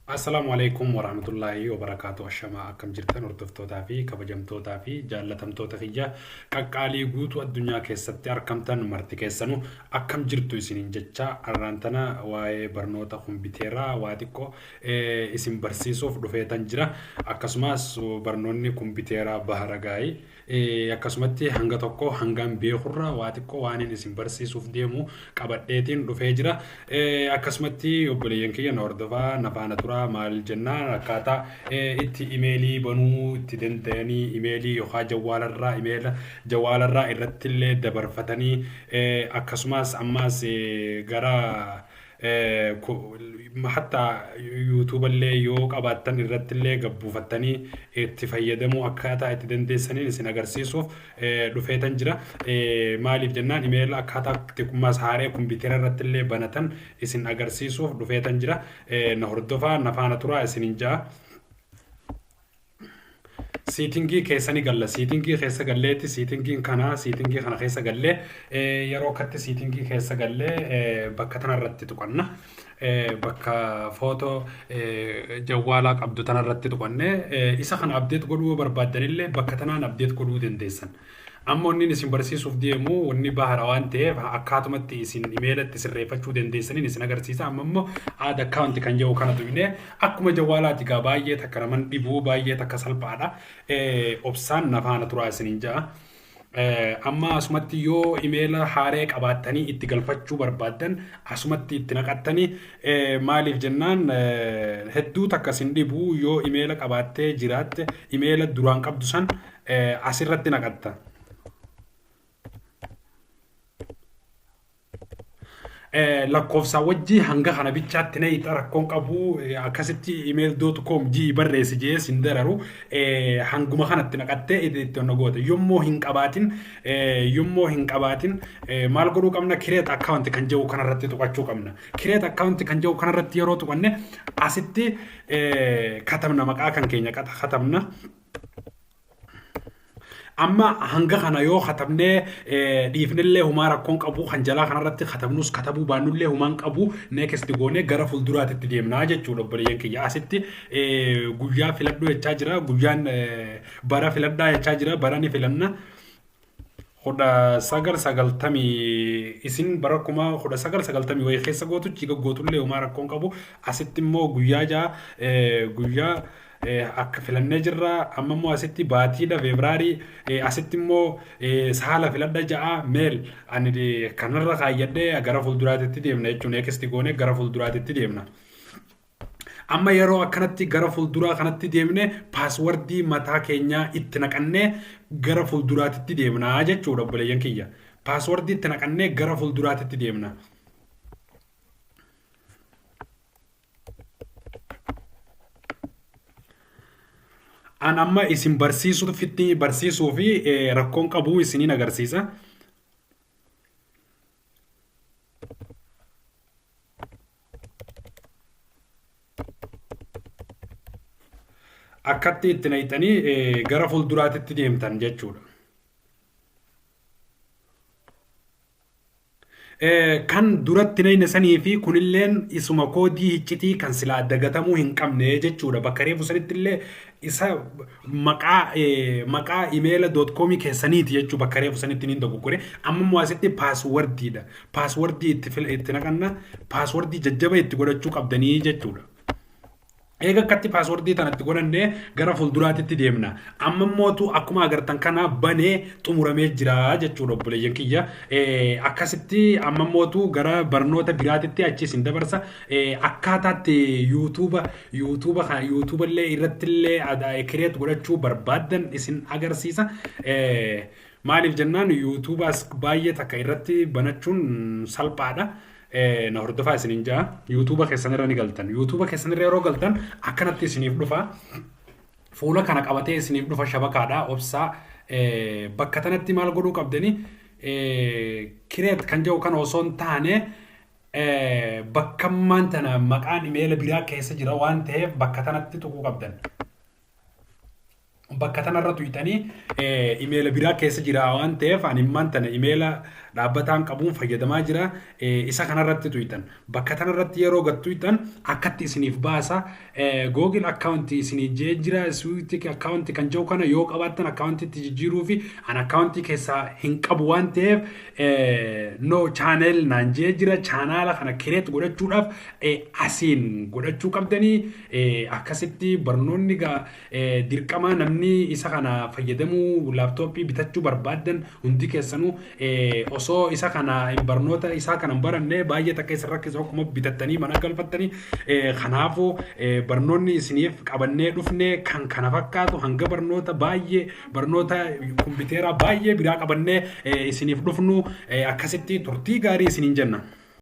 Assalaamu alaikum warahmatullaahi wabarakaatu. Ashamaa, akkam jirtan, hordoftootaa fi kabajamtootaa fi jaallatamtoota kiyya qaqqaalii guutuu addunyaa keessatti argamtan marti keessanuu, akkam jirtu isiniin jecha. Har'aan tana waa'ee barnoota kumbiteeraa waa xiqqoo isin barsiisuuf dhufeetan jira. Akkasumas barnoonni kumbiteeraa bahara gaa'ii akkasumatti hanga tokko hangaan beekurra waa xiqqoo waan inni isin barsiisuuf deemu qabadheetiin dhufee jira. Akkasumatti obboleeyyan kiyya, na hordofaa, na faana turaa. Maal jennaan, akkaataa itti imeelii banuu itti danda'anii, imeelii yookaan jawwaalarraa, imeela jawwaalarraa irratti illee dabarfatanii, akkasumas ammas gara hatta yuutuuballee yoo qabaattan irratti illee gabbuufattanii itti fayyadamuu akkaataa itti dandeessaniin isin agarsiisuuf dhufeetan jira. Maaliif jennaan, imeela akkaataa itti haaree kompiitara irratti illee banatan isin agarsiisuuf dhufeetan jira. Na hordofaa, na faana turaa isiniin ja'a. Setting keessa ni galla. Setting keessa galleetti, settingiin kana, setting kana keessa gallee, yeroo akkatti setting keessa gallee bakka tanarratti tuqanna. Bakka footoo jawwaalaa qabdu tanarratti tuqannee, isa kana update godhuu barbaaddanillee bakka tanaan update godhuu dandeessan. Amma wanni isin barsiisuuf deemu wanni bahara waan ta'eef, akkaatumatti isin imeelatti sirreeffachuu dandeessaniin isin agarsiisa. Amma immoo add account kan jedhu kana tuqnee, akkuma jawwaalaati gaa, baay'ee takka naman dhibuu, baay'ee takka salphaadha. Obsaan na faana turaa isiniin ja'a. Amma asumatti yoo imeela haaree qabaattanii itti galfachuu barbaaddan, asumatti itti naqattanii. Maaliif jennaan, hedduu takka isin dhibu, yoo imeela qabaattee jiraatte imeela duraan qabdu san asirratti naqatta. Lakkoofsa wajji hanga kana bichaatti na hixa, rakkoon qabu. Akkasitti email.com jii barreessi jee sin dararu, hanguma kanatti naqattee itti onna goota. Yommuu hin qabaatin maal godhuu qabna? Create account kan jedhu kanarratti tuqachuu qabna. Create account kan jedhu kanarratti yeroo tuqanne, asitti katabna, maqaa kan keenya katabna. Amma hanga kana yoo katabnee dhiifnillee humaa rakkoon qabu. Kan jalaa kanarratti katabnus katabuu baannullee humaan qabu. Next goonee gara fuulduraatitti deemnaa jechuudha, obboleeyyan kiyya. Asitti guyyaa filadhuu jechaa jira. Guyyaan bara filadhaa jechaa jira. Bara ni filanna. 1990, isin bara 1990 wayii keessa gootu chiga gootullee humaa rakkoon qabu. Asitti immoo guyyaa ja'a, guyyaa akka filannee jirra. Amma immoo asitti baatiidha, February. Asitti immoo saala filadha ja'a, male. Ani kanarra kaayyadhee gara fuulduraatitti deemna jechuun next goonee gara fuulduraatitti deemna. Amma yeroo akkanatti gara fuulduraa kanatti deemne, passwordii mataa keenyaa itti naqannee gara fuulduraatitti deemna jechuudha, obboleeyyan kiyya. Passwordii itti naqannee gara fuulduraatitti deemna. An amma isin barsiisuufitti barsiisuu fi rakkoon qabu isiniin agarsiisa. Akkatti itti naqxanii gara fuulduraatitti deemtan jechuudha. Kan duratti naqne sanii fi kunilleen isuma koodii iccitii kan silaa dagatamuu hin qabne jechuudha. Bakka reefu sanitti illee isa maqaa imeela .comii keessaniiti jechuu, bakka reefu sanitti ni dogoggore. Amma immoo asitti passwordiidha. Passwordii itti naqanna, passwordii jajjaba itti godhachuu qabdanii jechuudha. Eega akkatti passwordii tanatti godhannee gara fuulduraatitti deemna. Amma immootu akkuma agartan kana banee xumuramee jira jechuudha, obboleeyyan kiyya. Akkasitti amma immootu gara barnoota biraatitti achi isin dabarsa. Akkaataatti yuutuuba kana yuutuuba illee irratti illee create godhachuu barbaaddan isin agarsiisa. Maaliif jennaan, yuutuubaas baay'ee takka irratti banachuun salphaadha. Na hordofaa isiniin ja'a. Yuutuuba keessanirra ni galtan. Yuutuuba keessanirra yeroo galtan akkanatti isiniif dhufa. Fuula kana qabatee isiniif dhufa, shabakaadha. Obsaa, bakka tanatti maal godhuu qabdani? Create kan jedhu kana osoo hin taane, bakka ammaan tana maqaan imeela biraa keessa jira waan ta'eef, bakka tanatti tuquu qabdan. Bakka tanarra tuyxanii imeela biraa keessa jira waan ta'eef, ani immaan tana imeela dhaabbataan qabuun fayyadamaa jira. Isa kanarratti tuyxan. Bakka tanarratti yeroo gad tuyxan akkatti isiniif baasa. Google account isinii jee jira. Switch account kan jiru kana yoo qabaattan accountitti jijjiiruu fi an accountii keessaa hin qabu waan ta'eef, no channel naan jee jira. Chaanaala kana create godhachuudhaaf asiin godhachuu qabdanii. Akkasitti barnoonni dirqama namni isa kana fayyadamuu, laaptooppii bitachuu barbaaddan hundi keessanuu, osoo isa kana barnoota isaa kana hin baranne baay'ee takka isa rakkisa akkuma bitattanii mana galfattanii. Kanaafuu barnoonni isiniif qabannee dhufne kan kana fakkaatu. Hanga barnoota baay'ee, barnoota kompiiteraa baay'ee biraa qabannee isiniif dhufnu, akkasitti turtii gaarii isiniin jenna.